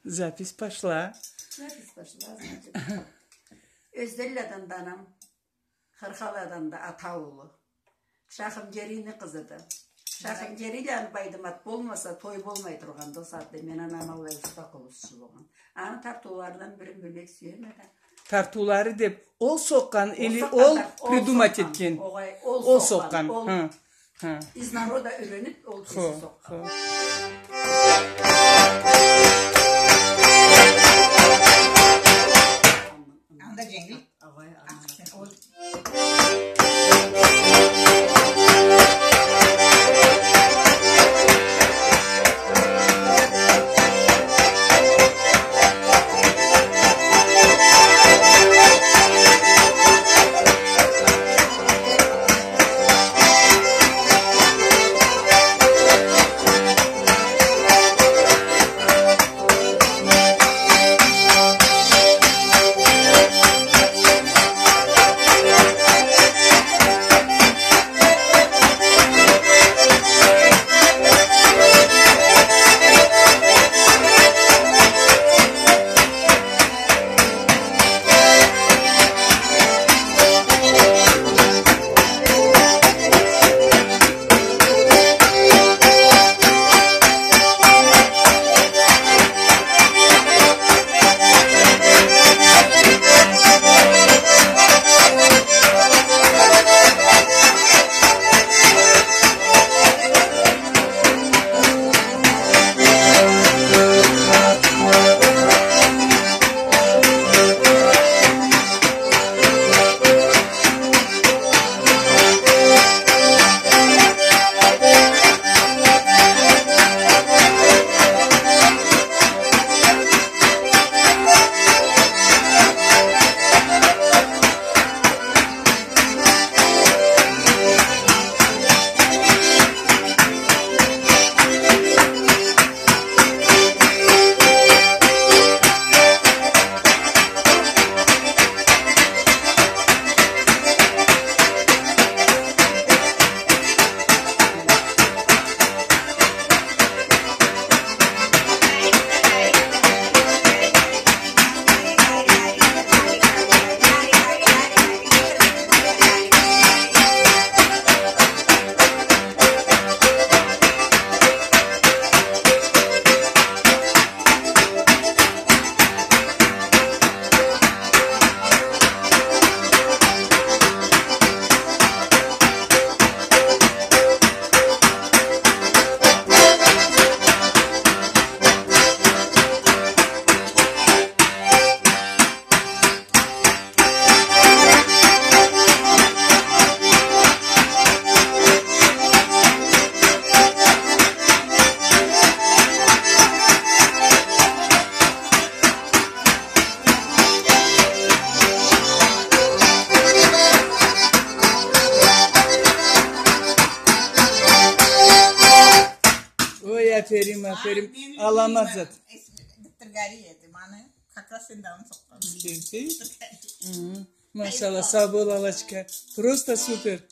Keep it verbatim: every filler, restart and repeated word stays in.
Запись пошла. Запись пошла, значит. Ёзденладан да анам, Хырхаладан да ата улу. Шахымджерини къызыды. Шахымджериланы Байдымат болмаса, той болмай тургъанды ол сагъатда. Мен анам аллай уста къобузчу болгъан. Аны тартыуларындан бирин билмек сюеме да. Тартыулары деп, ол сокъгъан или ол придумать этген? Огъай, ол сокъгъан. Хы, хы. Из народа юренип, ол кеси сокъгъан. Анда дженгил. Огъай, ана. Ой, аферим, аферим. Аламат зат. Как раз сен да аны сокъгъан. Герти? Хы. Машалла, сау бол, Аллачка. Просто супер.